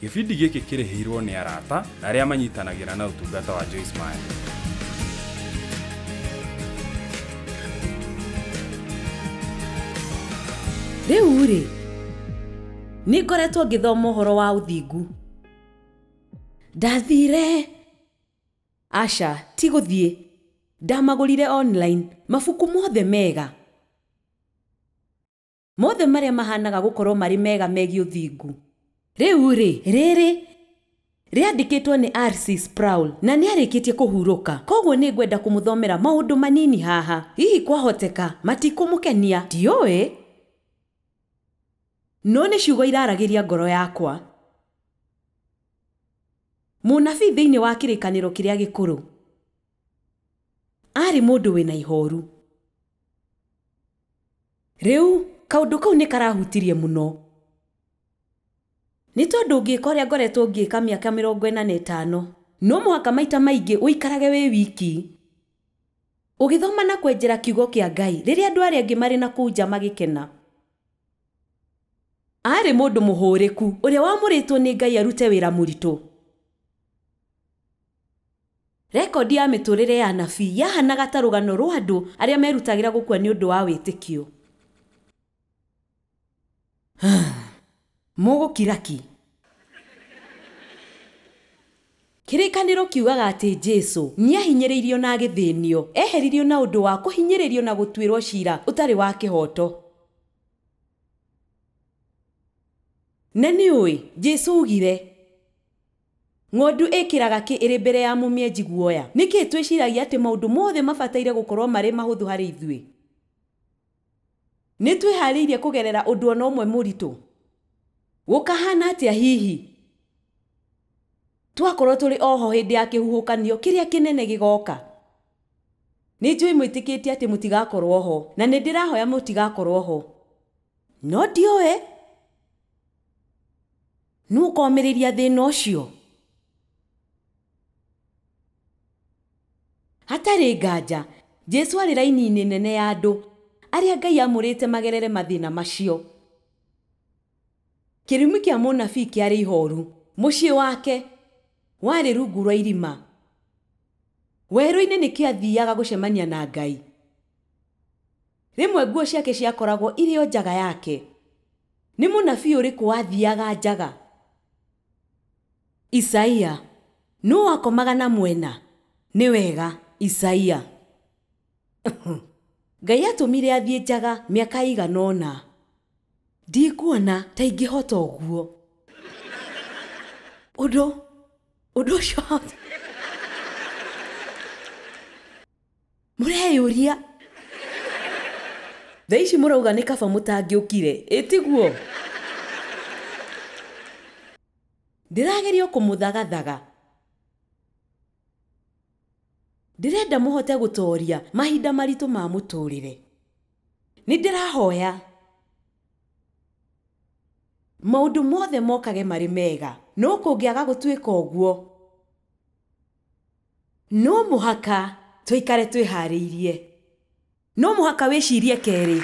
Gĩbindi gĩkĩ kĩrĩhĩirwo nĩ arata na arĩa manyitanagĩra na ũtungata wa Joyce Meyer. Rĩu rĩ, nĩ ngoretwo ngĩthoma ũhoro wa ũthingu. Ndathire, aca, ti gũthiĩ. Ndamagũrire online, mabuku mothe mega. Mothe marĩa mahanaga gũkorwo marĩ mega megiĩ ũthingu. Rĩu rĩ, rĩrĩ rĩandĩkĩtwo nĩ R.C. Sproul na nĩ arĩkĩtie kũhurũka. Koguo nĩ ngwenda kũmũthomera maũndũ manini haha. Hihi kwahoteka matikũmũkenia, ndiũĩ. No nĩ ciugo iraragĩria ngoro yakwa. Mũnabii thĩinĩ wa kĩrĩkanĩro kĩrĩa gĩkũrũ arĩ mũndũ wĩna ihoru. Rĩu kaũndũ kau nĩ karahutirie mũno. Nĩ tondũ ũngĩka ũrĩa ngoretwo ngĩka mĩaka 45, no mũhaka maita maingĩ ũikarage wĩ wiki. Ũgĩthoma na kwenjera kiugo kĩa Ngai rĩrĩa andũ arĩa angĩ marĩ na kũu nja magĩkena. Arĩ mũndũ mũhũrĩku ũrĩa wamũrĩtwo nĩ Ngai arute wĩra mũritũ. Rekondi ya mĩtũrĩre ya anabii yahanaga ta rũgano rwa andũ arĩa merutagĩra gũkua nĩ ũndũ wa wĩtĩkio. Mũgũkira ki. Kĩrĩkanĩro kiugaga atĩ Jesu nĩahinyĩrĩirio na agĩthĩnio, eheririo na ũndũ wa kũhinyĩrĩrio na gũtuĩrwo ciira ũtarĩ wa kĩhooto. Na nĩũĩ, Jesu ugire, ng'ondu ĩkĩraga kĩ ĩrĩ mbere ya mũmĩenji guoya. Nĩkĩ twĩciragia atĩ maũndũ mothe mabataire gũkorwo marĩ mahũthũ harĩ ithuĩ? Nĩ twĩharĩirie kũgerera ũndũ ona ũmwe mũritũ? Gũkahana atĩa hihi twakorwo tũrĩ oho hĩndĩ ya kĩhuhũkanio kĩrĩa kĩnene gĩgoka? Nĩ njũĩ mwĩtĩkĩtie atĩ mũtigakorwo ho, na nĩ ndĩrahoya mũtigakorwo ho. No ndiũĩ nũ ũkomĩrĩria thĩna ũcio. Hatarĩ nganja, Jesu arĩ raini-inĩ nene ya andũ arĩa Ngai amũrĩte magerere mathĩna macio. Kĩrumi kĩa mũnabii kĩarĩ ihoru. Mũciĩ wake warĩ rungu rwa irima. Werũ-inĩ nĩkĩo athiaga gũcemania na Ngai. Rĩmwe nguo ciake ciakoragwo irĩ o njaga yake. Nĩ mũnabii ũrĩkũ wathiaga njaga? Isaia. Nũ wakomaga na mwena? Nĩ wega, Isaia. Ngai atũmire athiĩ njaga mĩaka ĩigana ũna. Ndikuona ta ingĩhota ũguo. Ũndũ ũcio mũreyũria. Thaa ici mũrauga nĩ kaba mũtangĩũkire, ĩ tiguo? Ndĩrageria kũmũthagathaga. Ndĩrenda mũhote gũtooria mahinda maritũ ma mũtũrĩre. Nĩ ndĩrahoya maũndũ mothe mokage marĩ mega, no kũngĩaga gũtuĩka ũguo, no mũhaka tũikare twĩharĩirie. No mũhaka wĩcirie kerĩ.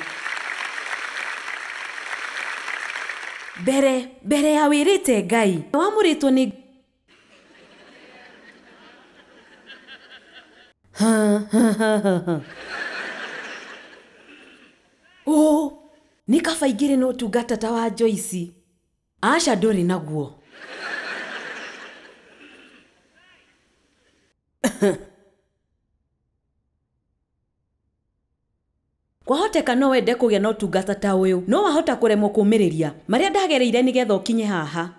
Mbere ya wĩrĩte Ngai, wamũrĩtwo nĩ Ũ, nĩ kaba ingĩrĩ na ũtungata ta wa Joyce. Aca ndũrĩ naguo. Kwahoteka no wende kũgĩa na ũtungata ta ũyũ, no wahota kũremwo kũũmĩrĩria marĩa ndagereire nĩgetha ũkinye haha.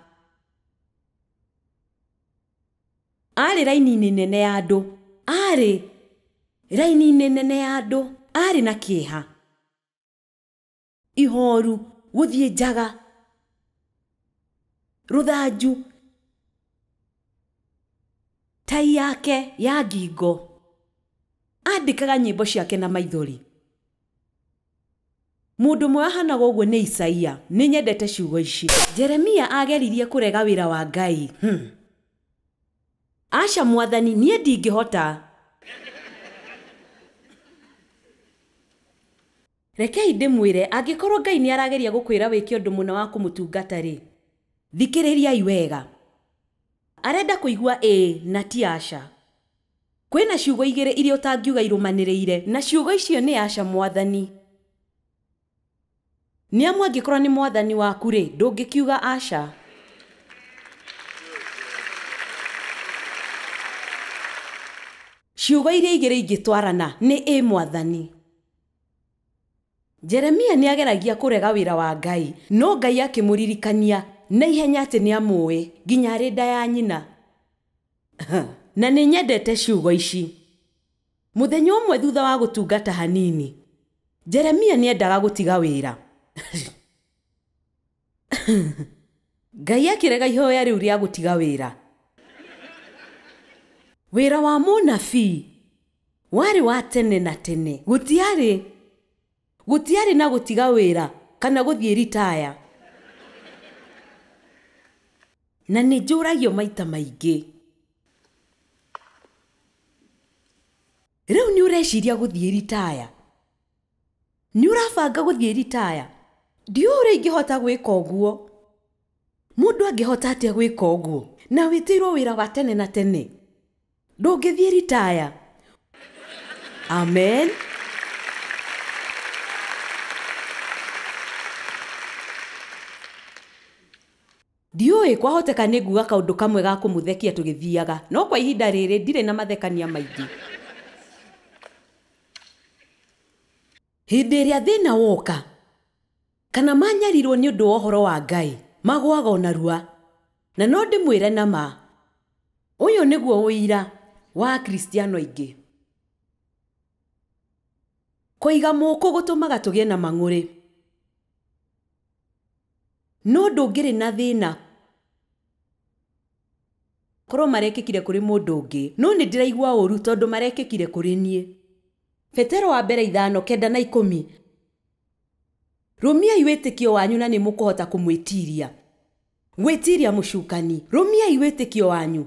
Arĩ raini-inĩ nene ya andũ. Arĩ raini-inĩ nene ya andũ. Arĩ na kĩeha. Ihoru, gũthiĩ njaga. Rũthanju. Tai yake ya ngingo. Andĩkaga nyĩmbo ciake na maithori. Mũndũ ũmwe wahanaga ũguo nĩ Isaia. Nĩ nyendete ciugo ici. Jeremia ageririe kũrega wĩra wa Ngai. Aca mwathani, niĩ ndingĩhota. Rekei ndĩmwĩre, angĩkorwo Ngai nĩ arageria gũkwĩra wĩke ũndũ mũna wa kũmũtungata rĩ, Thikĩrĩriai wega. Arenda kũigua ĩĩ na ti aca. Kwĩna ciugo igĩrĩ iria ũtangiuga irũmanĩrĩire, na ciugo icio nĩ aca mwathani. Nĩ amu angĩkorwo nĩ mwathani waku rĩ, ndũngĩkiuga aca. Ciugo iria igĩrĩ ingĩtwarana nĩ ĩ mwathani. Jeremia nĩ ageragia kũrega wĩra wa Ngai, no Ngai akĩmũririkania na ihenya atĩ nĩ amũĩ nginya arĩ nda ya nyina. Na nĩ nyendete ciugo ici. Mũthenya ũmwe thutha wa gũtungata hanini, Jeremia nĩ endaga gũtiga wĩra. Ngai akĩrega ihoya rĩu rĩa gũtiga wĩra. Wĩra wa mũnabii warĩ wa tene na tene. Gũtiarĩ na gũtiga wĩra kana gũthiĩ ritaya. Na nĩ njũragio maita maingĩ. Rĩu nĩ ũreciria gũthiĩ ritaya? Nĩ ũrabanga gũthiĩ ritaya? Ndiũĩ ũrĩa ingĩhota gwĩka ũguo. Mũndũ angĩhota atĩa gwĩka ũguo? Na wĩtĩirwo wĩra wa tene na tene. Ndũngĩthiĩ ritaya. Amen. Ndiũĩ kwahoteka nĩ nguga kaũndũ kamwe ga kũmũthekia tũgĩthiaga, no kwa ihinda rĩrĩ ndirĩ na mathekania maingĩ. Hĩndĩ ĩrĩa thĩna woka kana manyarirwo nĩ ũndũ wa ũhoro wa Ngai, magũaga o narua. Na no ndĩmwĩre na ma, ũyũ nĩguo ũira wa Akristiano aingĩ. Kũiga mũkũ gũtũmaga tũgĩe na mang'ũrĩ. No ndũngĩrĩ na thĩna korwo marekĩkire kũrĩ mũndũ ũngĩ, no nĩ ndĩraigua ũru tondũ marekĩkire kũrĩ niĩ. Petero wa mbere 5, 9 na 10. Rũmiai wĩtĩkio wanyu na nĩ mũkũhota kũmwĩtiria. Gwĩtiria mũcukani. Rũmiai wĩtĩkio wanyu.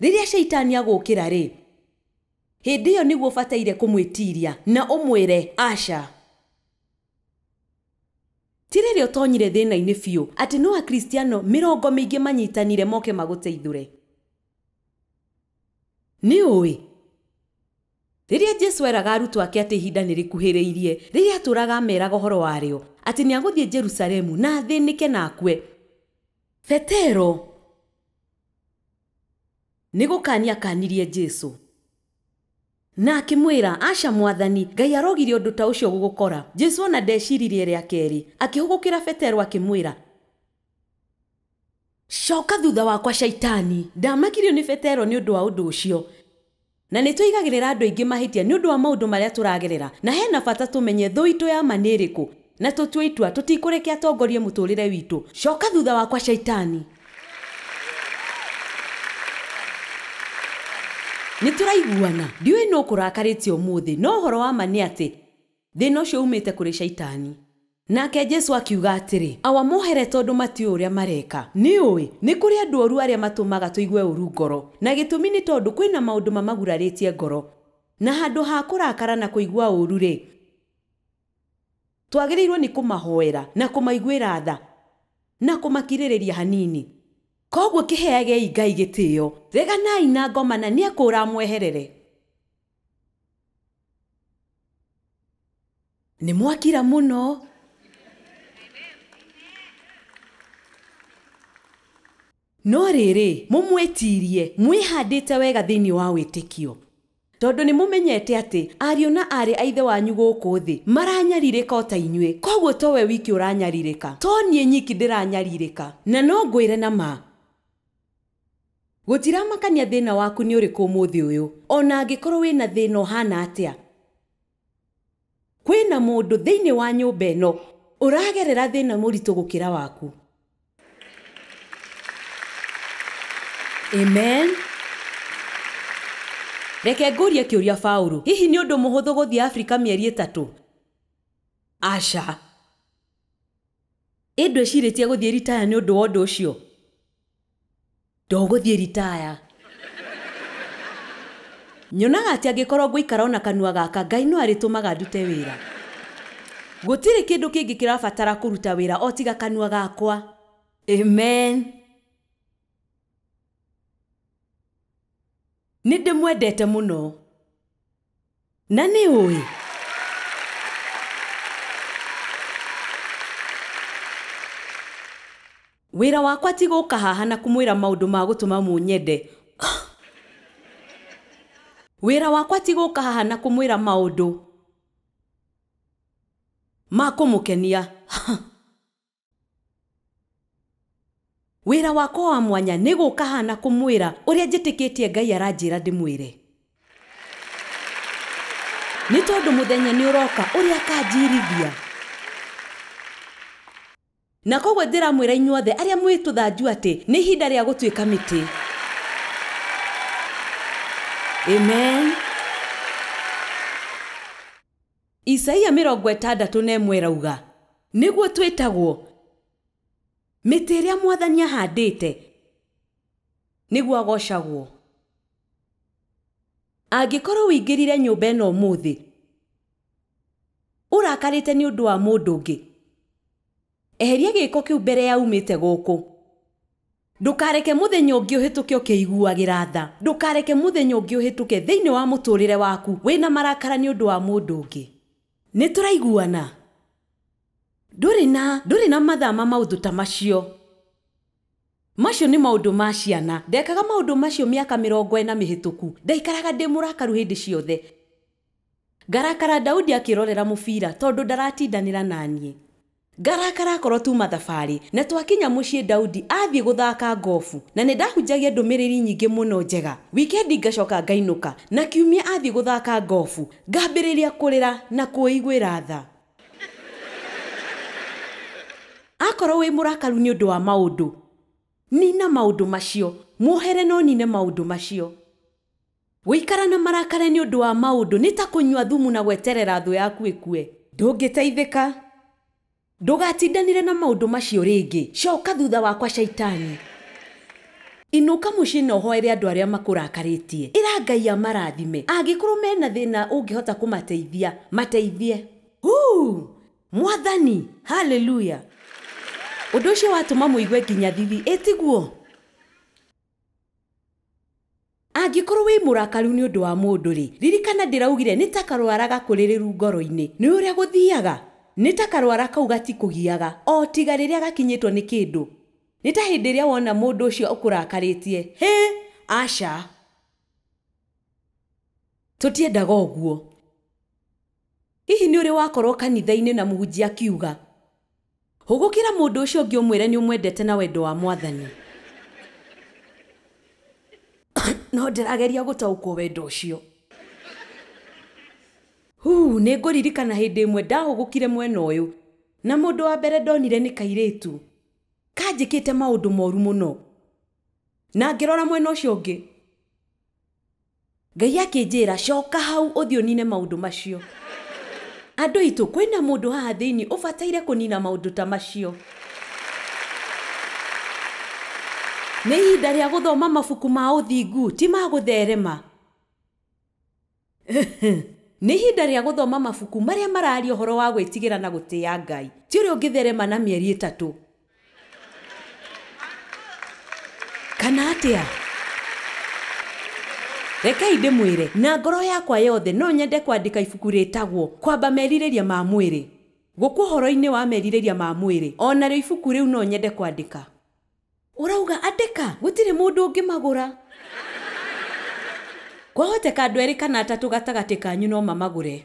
Rĩrĩa caitani agũkĩra rĩ, hĩndĩ ĩyo nĩguo ũbataire kũmwĩtiria na ũmwĩre aca. Ti rĩrĩa ũtonyire thĩna-inĩ biũ atĩ no Akristiano mĩrongo mĩingĩ manyitanire moke magũteithũre. Nĩ ũĩ rĩrĩa Jesu eraga arutwo ake atĩ ihinda nĩ rĩkuhĩrĩirie, rĩrĩa atũraga ameraga ũhoro warĩo atĩ nĩ agũthiĩ Jerusalemu na athĩnĩke na akue, Petero nĩ gũkania akanirie Jesu na akĩmwĩra, aca mwathani, Ngai arogirie ũndũ ta ũcio gũgũkora. Jesu ona ndeciririe rĩa kerĩ, akĩhũgũkĩra Petero akĩmwĩra, coka thutha wakwa caitani. Ndamakirio nĩ Petero nĩ ũndũ wa ũndũ ũcio. Na nĩ tũigagĩrĩra andũ aingĩ mahĩtia nĩ ũndũ wa maũndũ marĩa tũragerera, na hena bata tũmenye thũ itũ ya ma nĩ ĩrĩkũ, na tũtue itua tũtikũreke atongorie mũtũrĩre witũ. Coka thutha wakwa caitani. Nĩ tũraiguana. Ndiũĩ nũ ũkũrakarĩtie ũmũthĩ, no ũhoro wa ma nĩ atĩ thĩna ũcio umĩte kũrĩ caitani. Nake Jesu akiuga atĩrĩ, awa mohere tondũ matiũĩ ũrĩa mareka. Nĩ ũĩ nĩ kũrĩ andũ oru arĩa matũmaga tũigue ũru ngoro, na gĩtũmi nĩ tondũ kwĩna maũndũ mamagurarĩtie ngoro. Na handũ ha kũrakara na kũigua ũru rĩ, twagĩrĩirwo nĩ kũmahoera na kũmaiguĩra tha na kũmakirĩrĩria hanini. Koguo kĩheagei Ngai gĩtĩo, reganai na ngoma na nĩekũũra amweherere. Nĩ mwakira mũno. No rĩrĩ, mũmwĩtirie, mwĩhandĩte wega thĩinĩ wa wĩtĩkio, tondũ nĩ mũmenyete atĩ ariũ na aarĩ a ithe wanyu gũkũ thĩ maranyarirĩka o ta inyuĩ. Koguo towe wiki ũranyarirĩka, to niĩ nyiki ndĩranyarirĩka. Na no ngwĩre na ma, gũtiramakania thĩna waku nĩ ũrĩkũ ũmũthĩ ũyũ, ona angĩkorwo wĩna thĩna ũhana atĩa. Kwĩna mũndũ thĩinĩ wa nyũmba ĩno ũragerera thĩna mũritũ gũkĩra waku. Amen. Reke ngũrie kĩũria Paũlũ, hihi nĩ ũndũ mũhũthũ gũthiĩ Afrika mĩeri 3? Aca. Ĩ ndwĩcirĩtie gũthiĩ ritaya nĩ ũndũ wa ũndũ ũcio? Ndũgũthiĩ ritaya. Nyonaga atĩ angĩkorwo ngũikara ona kanua gaka, Ngai no arĩtũmaga ndute wĩra. Gũtirĩ kĩndũ kĩngĩ kĩrabatara kũruta wĩra o tiga kanua gakwa. Amen. Nĩ ndĩmwendete mũno. Na nĩ ũĩ. Wĩra wakwa ti gũka haha na kũmwĩra maũndũ ma gũtũma mũnyende. Wĩra wakwa ti gũka haha na kũmwĩra maũndũ ma kũmũkenia. Wĩra wakwa wa mwanya nĩ gũka haha na kũmwĩra ũrĩa njĩtĩkĩtie Ngai aranjĩra ndĩmwĩre. Nĩ tondũ mũthenya nĩ ũroka ũrĩa akanjirithia. Na koguo ndĩramwĩra inyuothe arĩa mwĩ tũthanju atĩ nĩ ihinda rĩa gũtuĩka mĩtĩ. Amen. Isaia 61 ĩrauga nĩguo twĩtagwo mĩtĩ ĩrĩa mwathani ahandĩte nĩguo agocagwo. Angĩkorwo ũingĩrire nyũmba ĩno ũmũthĩ ũrakarĩte nĩ ũndũ wa mũndũ ũngĩ, eheria gĩko kĩu mbere ya umĩte gũkũ. Ndũkareke mũthenya ũngĩ ũhĩtũke ũkĩiguagĩra tha. Ndũkareke mũthenya ũngĩ ũhĩtũke thĩinĩ wa mũtũrĩre waku wĩna marakara nĩ ũndũ wa mũndũ ũngĩ. Nĩ tũraiguana? Ndũrĩ na mathaa ma maũndũ ta macio. Macio nĩ maũndũ ma ciana. Ndekaga maũndũ macio mĩaka 40 mĩhĩtũku. Ndaikaraga ndĩ mũrakaru hĩndĩ ciothe. Ngarakara Daudi akĩrorera mũbira tondũ ndaratindanĩra naniĩ. Ngarakara akorwo tuma thabarĩ na twakinya mũciĩ Daudi athiĩ gũthaka ngobu na nĩ ndahunjagia ndũmĩrĩri nyingĩ mũno njega. Wikendi ngacoka ngainũka na kiumia athiĩ gũthaka ngobu ngambĩrĩria kũrĩra na kwĩiguĩra tha. Akorwo wĩ mũrakaru nĩ ũndũ wa maũndũ, nina maũndũ macio, muohere no nine maũndũ macio. Gũikara na marakara nĩ ũndũ wa maũndũ nĩ ta kũnyua thumu na gweterera thũ yaku ĩkue. Ndũngĩteithĩka. Ndũgatindanĩre na maũndũ macio rĩngĩ. Coka thutha wakwa shaitani. Inũka mũciĩ na ũhoere andũ arĩa makũrakarĩtie. Ĩra Ngai amarathime. Angĩkorwo mena thĩna ũngĩhota kũmateithia, mateithie. Huu! Mwathani, haleluya. Ũndũ ũcio watũma mũigue nginya thithi, ĩtiguo? Angĩkorwo wĩ mũrakaru nĩ ũndũ wa mũndũ rĩ, ririkana ndĩraugire nĩ ta karwara gakũrĩrĩru ngoro-inĩ. Nĩ ũrĩa gũthiaga? Nĩ ta karwara kau gatikũgiaga o tiga rĩrĩa gakinyĩtwo nĩ kĩndũ. Nĩ ta hĩndĩ ĩrĩa wona mũndũ ũcio ũkũrakarĩtie. Hĩ, aca. Tũtiendaga ũguo. Hihi nĩ ũrĩ wakorwo kanitha-inĩ na mũhunjia akiuga hũgũkĩra mũndũ ũcio ũngĩ ũmwĩre nĩ ũmwendete na wendo wa mwathani. No ndĩrageria gũtaũkwo wendo ũcio. Huu, nĩ ngũririkana hĩndĩ ĩmwe ndahũgũkire mwena ũyũ na mũndũ wa mbere ndonire nĩ kairĩtu kanjĩkĩte maũndũ moru mũno, na ngĩrora mwena ũcio ũngĩ. Ngai akĩnjĩra coka hau ũthiĩ ũnine maũndũ macio. Andũ aitũ, kwĩna mũndũ haha thĩinĩ ũbataire kũnina maũndũ ta macio. Nĩ ihinda rĩa gũthoma mabuku ma ũthingu, ti ma gũtherema. Nĩ ihinda rĩa gũthoma mabuku marĩa mararia ũhoro wa gwĩtigĩra na gũtĩĩa Ngai, ti ũrĩa ũngĩtherema na mĩeri 3. Kana atĩa? Rekei ndĩmwĩre na ngoro yakwa yothe no nyende kwandĩka ibuku rĩtagwo Kwamba Merirĩria ma Mwĩrĩ. Gũkũ ũhoro-inĩ wa merirĩria ma mwĩrĩ, ona rĩo ibuku rĩu no nyende kwandĩka. Ũrauga andĩka, gũtirĩ mũndũ ũngĩmagũra. Kwahoteka andũ 2 kana 3 gatagatĩ kanyu no mamagũre.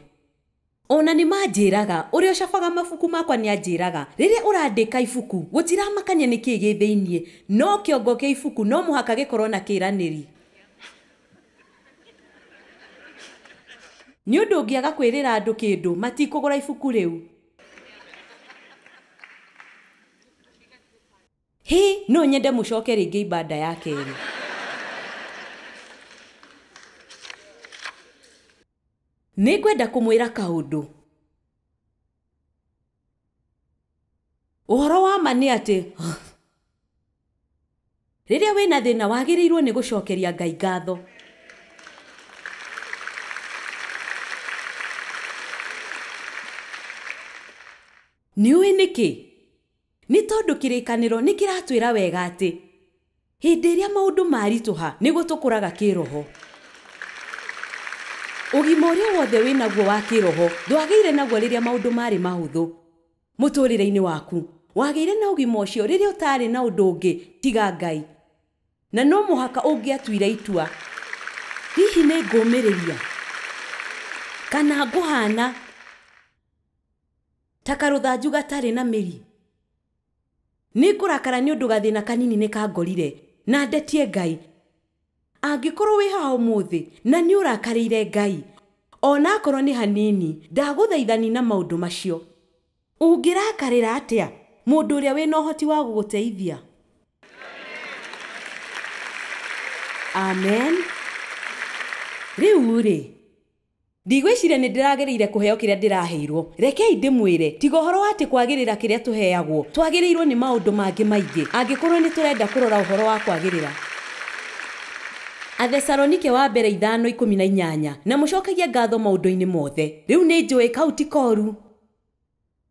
Ona nĩ manjĩraga, ũrĩa ũcabaga mabuku makwa nĩ anjĩraga, rĩrĩa ũrandĩka ibuku, gũtiramakania nĩ kĩĩ gĩ thĩiniĩ, no kĩongo kĩa ibuku no mũhaka gĩkorwo na kĩĩranĩri. Nĩ ũndũ ũngĩaga kwĩrĩra andũ kĩndũ, matikũgũra ibuku rĩu. Hĩ, no nyende mũcoke rĩngĩ ibada ya kerĩ. Nĩ ngwenda kũmwĩra kaũndũ. Ũhoro wa ma nĩ atĩ rĩrĩa wĩna thĩna wagĩrĩirwo nĩ gũcokeria Ngai ngatho. Nĩ ũĩ nĩkĩ? Nĩ tondũ kĩrĩkanĩro nĩ kĩratwĩra wega atĩ hĩndĩ ĩrĩa maũndũ maritũha nĩguo tũkũraga kĩroho. Ũgima ũrĩa wothe wĩnaguo wa kĩroho ndwagĩire naguo rĩrĩa maũndũ marĩ mahũthũ mũtũrĩre-inĩ waku. Wagĩire na ũgima ũcio rĩrĩa ũtarĩ na ũndũ ũngĩ tiga Ngai. Na no mũhaka ũngĩatuire itua, hihi nĩ ngũmĩrĩria kana ngũhana ta karũthanju gatarĩ na mĩri. Nĩ ngũrakara nĩ ũndũ gathĩna kanini nĩ kangorire na ndetie Ngai. Angĩkorwo wĩ haha ũmũthĩ na nĩ ũrakarĩire Ngai, ona akorwo nĩ hanini, ndagũthaitha nina maũndũ macio. Ũngĩrakarĩra atĩa mũndũ ũrĩa wĩna ũhoti wa gũgũteithia? Amen. Rĩu rĩ, ndigwĩciria nĩ ndĩragĩrĩire kũheo kĩrĩa ndĩraheirwo. Rekei ndĩmwĩre, tiga ũhoro wa atĩ kwagĩrĩra kĩrĩa tũheagwo, twagĩrĩirwo nĩ maũndũ mangĩ maingĩ angĩkorwo nĩ tũrenda kũrora ũhoro wa kwagĩrĩra. Athesalonike wa mbere 5:18, na mũcokagie ngatho maũndũ-inĩ mothe. Rĩu nĩ njũĩ kau ti koru.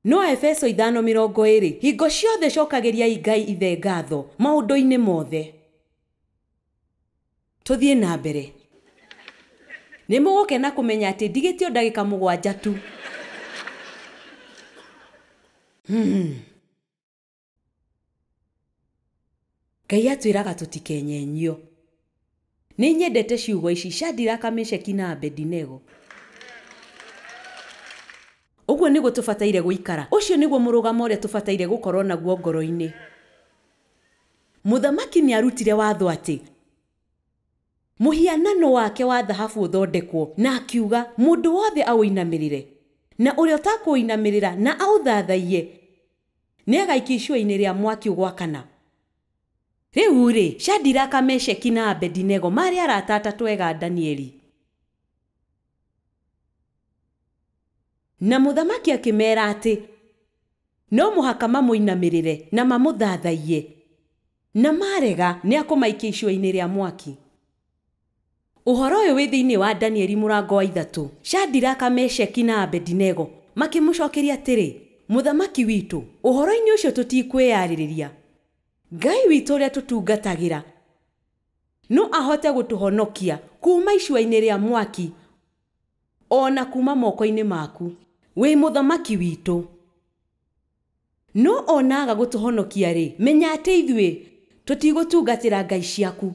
No Efeso 5:20, hingo ciothe cokagĩriai Ngai ithe ngatho maũndũ-inĩ mothe. Tũthiĩ na mbere. Nĩ mũgũkena kũmenya atĩ ndigĩtio ndagĩka 7 tu. Ngai atwĩraga tũtikenyenyio. Nĩ nyendete ciugo ici, Shadraka, Meshaki na Abedinego. Ũguo nĩguo tũbataire gũikara. Ũcio nĩguo mũrũgamo ũrĩa tũbataire gũkorwo naguo ngoro-inĩ. Mũthamaki nĩ arutire watho atĩ mũhianano wake wa thahabu ũthondekwo, na akiuga mũndũ wothe aũinamĩrĩre, na ũrĩa ũtakũinamĩrĩra na aũthathaiye nĩ agaikio icua-inĩ rĩa mwaki ũgwakana. Rĩu rĩ, Shadraka, Meshaki na Abedinego marĩ arata atatũ ega a Danieli. Na mũthamaki akĩmeera atĩ no mũhaka mamũinamĩrĩre na mamũthathaiye, na marega nĩ akũmaikia icua-inĩ rĩa mwaki. Ũhoro ũyũ wĩ thĩinĩ wa Danieli mũrango wa 3. Shadraka, Meshaki na Abedinego makĩmũcokeria atĩrĩ, mũthamaki witũ, ũhoro-inĩ ũcio tũtikwĩyarĩrĩria. Ngai witũ ũrĩa tũtungatagĩra no ahote gũtũhonokia kuma icua-inĩ rĩa mwaki ona kuma moko-inĩ maku. Wĩ mũthamaki witũ. No onaga gũtũhonokia rĩ, menya atĩ ithuĩ tũtigũtungatĩra ngai ciaku,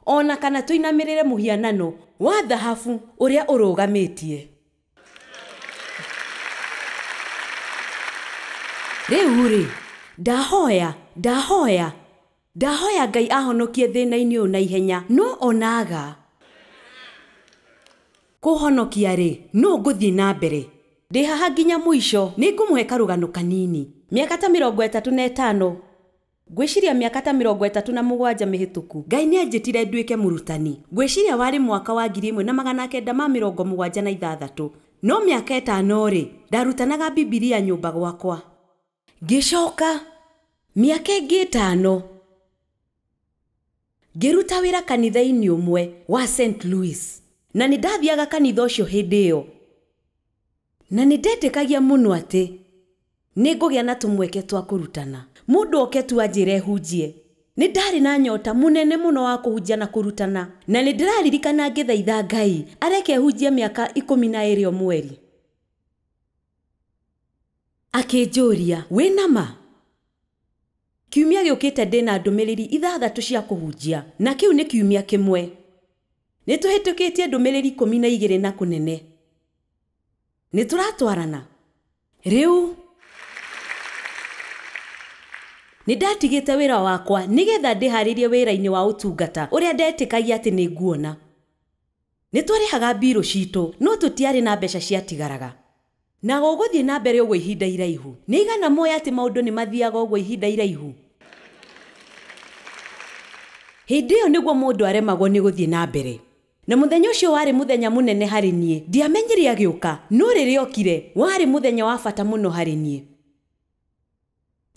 ona kana tũinamĩrĩre mũhianano wa thahabu ũrĩa ũrũgamĩtie. Rĩu rĩ, ndahoya ndahoya ndahoya Ngai ahonokie thĩna-inĩ ũyũ na ihenya, no onaga kũhonokia rĩ, no ngũthiĩ na mbere. Ndĩ haha nginya mũico. Nĩ ngũmũhe karũgano kanini. Mĩaka ta 35, ngwĩciria mĩaka ta 37 mĩhĩtũku, Ngai nĩ anjĩtire nduĩke mũrutani. Ngwĩciria warĩ mwaka wa 1976. No mĩaka 5 rĩ, ndarutanaga Bibilia nyũmba gwakwa. Ngĩcoka mĩaka ĩngĩ 5 ngĩruta wĩra kanitha-inĩ ũmwe wa St. Louis. Na nĩ ndathiaga kanitha ũcio hĩndĩ ĩyo. Na nĩ ndetĩkagia mũno atĩ nĩ ngũgĩa na tũmweke twa kũrutana. Mũndũ oke tu anjĩre hunjie. Nĩ ndarĩ na nyota mũnene mũno wa kũhunjia na kũrutana. Na nĩ ndĩraririkana ngĩthaitha Ngai areke hunjie mĩaka 12 o mweri. Akĩnjũria, wĩna ma? Kiumia gĩũkĩte ndĩna ndũmĩrĩri 6 cia kũhunjia, na kĩu nĩ kiumia kĩmwe. Nĩ tũhĩtũkĩtie ndũmĩrĩri 12 na kũnene. Nĩ tũratwarana. Rĩu nĩ ndatigĩte wĩra wakwa nĩgetha ndĩharĩrie wĩra-inĩ wa ũtungata ũrĩa ndetĩkagia atĩ nĩ nguona. Nĩ twarĩhaga mbirũ citũ, no tũtiarĩ na mbeca ciatigaraga. Na gũgũthiĩ na mbere ũguo ihinda iraihu. Nĩ igana moya atĩ maũndũ nĩ mathiaga ũguo ihinda iraihu. Hĩndĩ ĩyo nĩguo mũndũ aremagwo nĩ gũthiĩ na mbere. Na mũthenya ũcio warĩ mũthenya mũnene harĩ niĩ. Ndiamenyire agĩũka, no rĩrĩa okire, warĩ mũthenya wa bata mũno harĩ niĩ.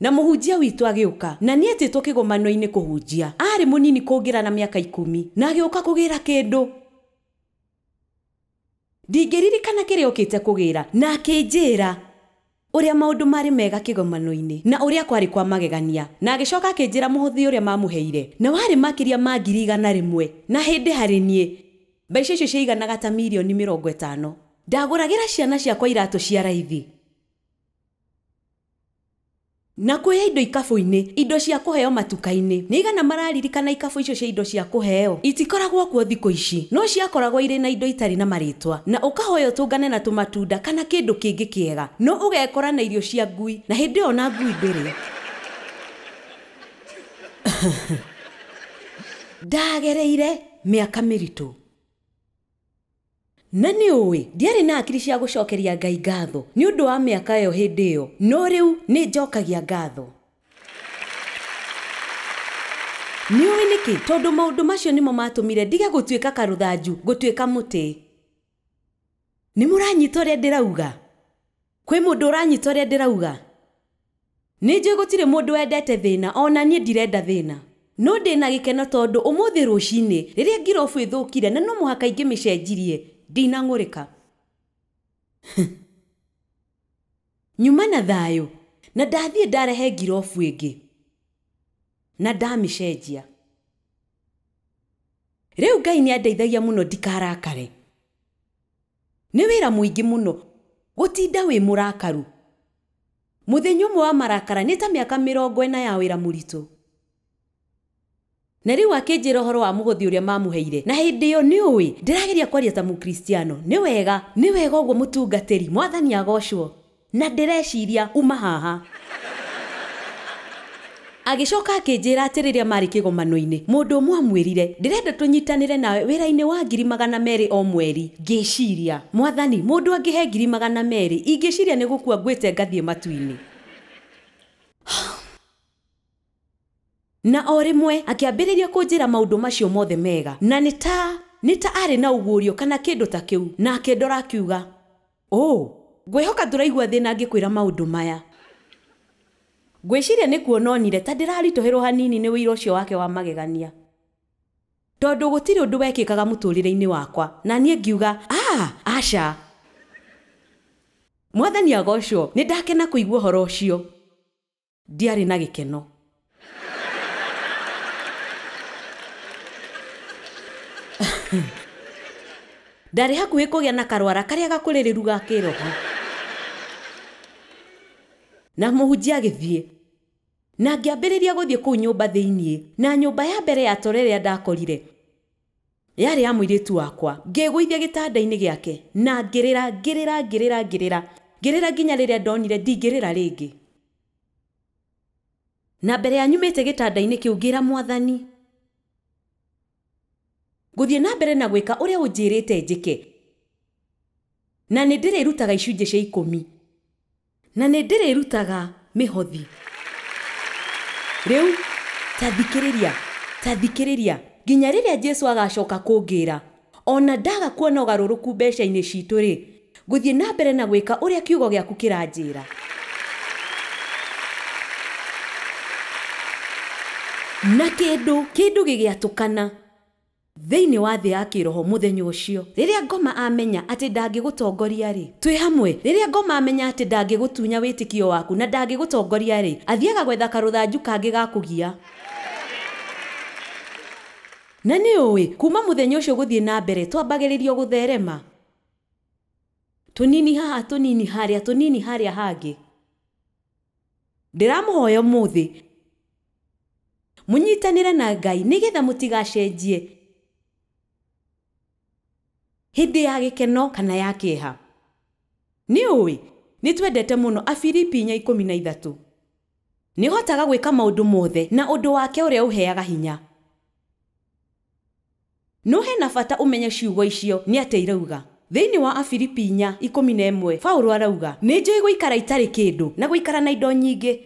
Na mũhunjia witũ agĩũka, na nĩ etĩtwo kĩgomano-inĩ kũhunjia. Aarĩ mũnini kũngĩra na mĩaka 10, na agĩũka kũgĩra kĩndũ. Ndingĩririkana kĩrĩa okĩte kũgĩra, na akĩnjĩra, Ũrĩa maũndũ marĩ mega kĩgomano-inĩ na ũrĩa kwarĩ kwa magegania. Na agĩcoka akĩnjĩra mũhothi ũrĩa mamũheire na warĩ makĩria ma 100,000 na hĩndĩ harĩ niĩ mbeca icio ciaiganaga ta mirioni 50. Ndagũragĩra ciana ciakwa iratũ cia raithi na kuoya indo ikabũ-inĩ, indo cia kũheo matuka-inĩ. Nĩ igana mararirikana ikabũ icio cia indo cia kũheo itikoragwo kuo thikũ ici, no ciakoragwo irĩ na indo itarĩ na marĩtwa, na ũkahoya ũtũngane na tũmatunda kana kĩndũ kĩngĩ kĩega, no ũgekora na irio cia ngui, na hĩndĩ ĩyo na ngui ndũrĩ. Ndagereire mĩaka mĩritũ na nĩ ũĩ ndiarĩ na akiri cia gũcokeria Ngai ngatho nĩ ũndũ wa mĩaka ĩyo hĩndĩ ĩyo, no rĩu nĩ njokagia ngatho. Nĩ ũĩ nĩkĩ? Tondũ maũndũ macio nĩmo matũmire ndige gũtuĩka karũthanju, gũtuĩka mũtĩ. Nĩ mũranyita ũrĩa ndĩrauga? Kwĩ mũndũ ũranyita ũrĩa ndĩrauga? Nĩ njũĩ gũtirĩ mũndũ wendete thĩna, ona niĩ ndirenda thĩna. No ndĩna gĩkeno tondũ ũmũthĩ rũcinĩ rĩrĩa ngirobu ĩthũkire na no mũhaka ingĩmĩcenjirie, ndinang'ũrĩka. Nyuma na thayũ na ndathiĩ ndarehe ngirobu ĩngĩ na ndamĩcenjia. Rĩu Ngai nĩ andeithagia mũno ndikarakare. Nĩ wĩra mũingĩ mũno gũtinda wĩ mũrakaru. Mũthenya ũmwe wa marakara nĩ ta mĩaka 40 ya wĩra mũritũ. Na rĩu akĩnjĩra ũhoro wa mũhothi ũrĩa mamũheire, na hĩndĩ ĩyo nĩ ũĩ ndĩrageria kwaria ta mũkristiano. Nĩ wega, nĩ wega ũguo mũtungatĩri, mwathani agocwo. Na ndĩreciria uma haha. Agĩcoka akĩnjĩra atĩ rĩrĩa marĩ kĩgomano-inĩ, mũndũ ũmwe amwĩrire, ndĩrenda tũnyitanĩre nawe wĩra-inĩ wa 200,000 o mweri. Ngĩciria, mwathani, mũndũ angĩhe 200,000, ingĩciria nĩ gũkua ngwĩte ngathiĩ matu-inĩ. Na o rĩmwe akĩambĩrĩria kũnjĩra maũndũ macio mothe mega, na nĩ ta arĩ na ũguũrio kana kĩndũ ta kĩu, na akĩndora akiuga, "Oh, ngwĩhoka ndũraigua thĩna ngĩkwĩra maũndũ maya." Ngwĩciria nĩ kuona onire ta ndĩraritũhĩrwo hanini nĩ ũira ũcio wake wa magegania, tondũ gũtirĩ ũndũ wekĩkaga mũtũrĩre-inĩ wakwa, na niĩ ngiuga, "Ah, aca." Mwathani agocwo, nĩ ndakena kũigua ũhoro ũcio. Ndiarĩ na gĩkeno. Ndarĩ hakuhĩ kũgĩa na karwara karĩa gakũrĩrĩru ga kĩroho. Na mũhunjia agĩthiĩ, na ngĩambĩrĩria gũthiĩ kũu nyũmba thĩiniĩ, na nyũmba ya mbere ya toro ĩrĩa ndakorire yarĩ ya mũirĩtu wakwa. Ngĩgũithia gĩtanda-inĩ gĩake na ngĩrĩra ngĩrĩra ngĩrĩra ngĩrĩra ngĩrĩra nginya rĩrĩa ndonire ndingĩrĩra rĩngĩ. Na mbere ya nyumĩte gĩtanda-inĩ kĩu ngĩra mwathani, ngũthiĩ na mbere na gwĩka ũrĩa ũnjĩrĩte njĩke, na nĩ ndĩrĩrutaga icunjĩ cia 10, na nĩ ndĩrĩrutaga mĩhothi. Rĩu ta thikĩrĩria, ta thikĩrĩria nginya rĩrĩa Jesũ agacoka kũngĩra, ona ndaga kuona ũgarũrũku mbeca-inĩ citũ rĩ, ngũthiĩ na mbere na gwĩka ũrĩa kiugo gĩaku kĩranjĩra. Na kĩndũ gĩgĩatũkana thĩinĩ wa thĩ ya kĩroho mũthenya ũcio. Rĩrĩa ngoma amenya atĩ ndangĩgũtongoria rĩ, twĩ hamwe. Rĩrĩa ngoma amenya atĩ ndangĩgũtunya wĩtĩkio waku na ndangĩgũtongoria rĩ, athiaga gwetha karũthanju kangĩ ga kũgia. Na nĩ ũĩ kuma mũthenya ũcio gũthiĩ na mbere twambagĩrĩrio gũtherema tũnini haha, tũnini harĩa, tũnini harĩa hangĩ. Ndĩramũhoya ũmũthĩ mũnyitanĩre na Ngai nĩgetha mũtigacenjie hĩndĩ ya gĩkeno kana ya kĩeha. Nĩ ũĩ nĩ twendete mũno Afilipi 4:13. Nĩ hotaga gwĩka maũndũ mothe na ũndũ wake ũrĩa ũheaga hinya. No hena bata ũmenye ciugo icio nĩ atĩa irauga. Thĩinĩ wa Afilipi 4:11 Paũlũ arauga, nĩ njũĩ gũikara itarĩ kĩndũ na gũikara na indo nyingĩ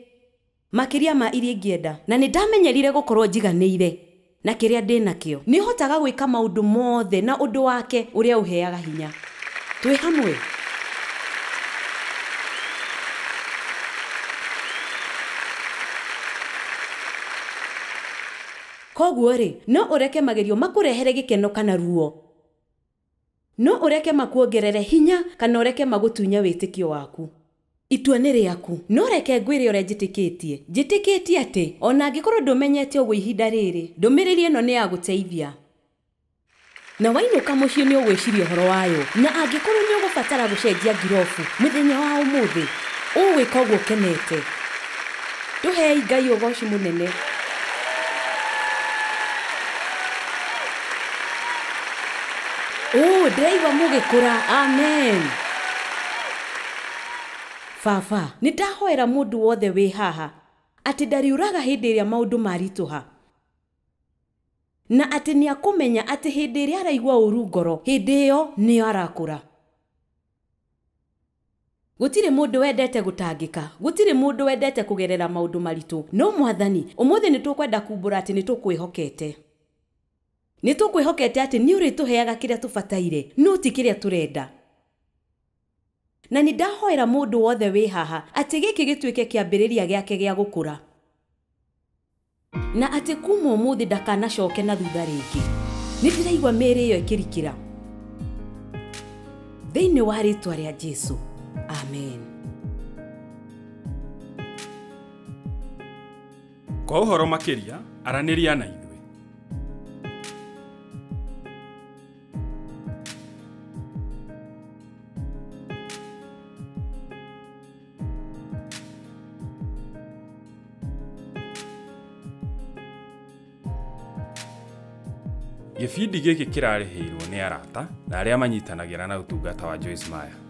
makĩria ma iria ingĩenda, na nĩ ndamenyerire gũkorwo njiganĩire na kĩrĩa ndĩ nakĩo. Nĩ hotaga gwĩka maũndũ mothe na ũndũ wake ũrĩa ũheaga hinya. Twĩ hamwe. Koguo rĩ, no ũreke magerio makũrehere gĩkeno kana ruo, no ũreke makuongerere hinya kana ũreke magũtunye wĩtĩkio waku. Itua nĩ rĩaku. No reke ngwĩre ũrĩa njĩtĩkĩtie. Njĩtĩkĩtie atĩ ona angĩkorwo ndũmenyete ũguo ihinda rĩrĩ, ndũmĩrĩri ĩno nĩ ya gũteithia. Na wainũka mũciĩ nĩ ũgwĩciria ũhoro wayo, na angĩkorwo nĩ ũgũbatara gũcenjia ngirobu mũthenya wa ũmũthĩ, ũgwĩka ũguo ũkenete. Tũhei Ngai ũgoci mũnene. Ndĩraigua mũgĩkũra. Amen. Baba, nĩ ndahoera mũndũ wothe wĩ haha atĩ ndariũraga hĩndĩ ĩrĩa maũndũ maritũha, na atĩ nĩ akũmenya atĩ hĩndĩ ĩrĩa araigua ũru ngoro, hĩndĩ ĩyo nĩyo arakũra. Gũtirĩ mũndũ wendete gũtangĩka, gũtirĩ mũndũ wendete kũgerera maũndũ maritũ. No Mwathani, ũmũthĩ nĩ tũkwenda kumbũra atĩ nĩ tũkwĩhokete. Nĩ tũkwĩhokete atĩ nĩ ũrĩtũheaga kĩrĩa tũbataire, no ti kĩrĩa tũrenda. Na nĩ ndahoera mũndũ wothe wĩ haha atĩ gĩkĩ gĩtuĩke kĩambĩrĩria gĩake gĩa gũkũra, na atĩ kuma ũmũthĩ ndakanacoke na thutha rĩngĩ. Nĩ ndĩraigua mĩĩrĩ ĩyo ĩkĩrikĩra thĩinĩ wa rĩtwa rĩa Jesũ. Amen. Kwa ũhoro makĩria, aranĩria na ithuĩ. Gĩbindi gĩkĩ kĩrarĩhĩirwo nĩ arata na arĩa manyitanagĩra na ũtungata wa Joyce Meyer.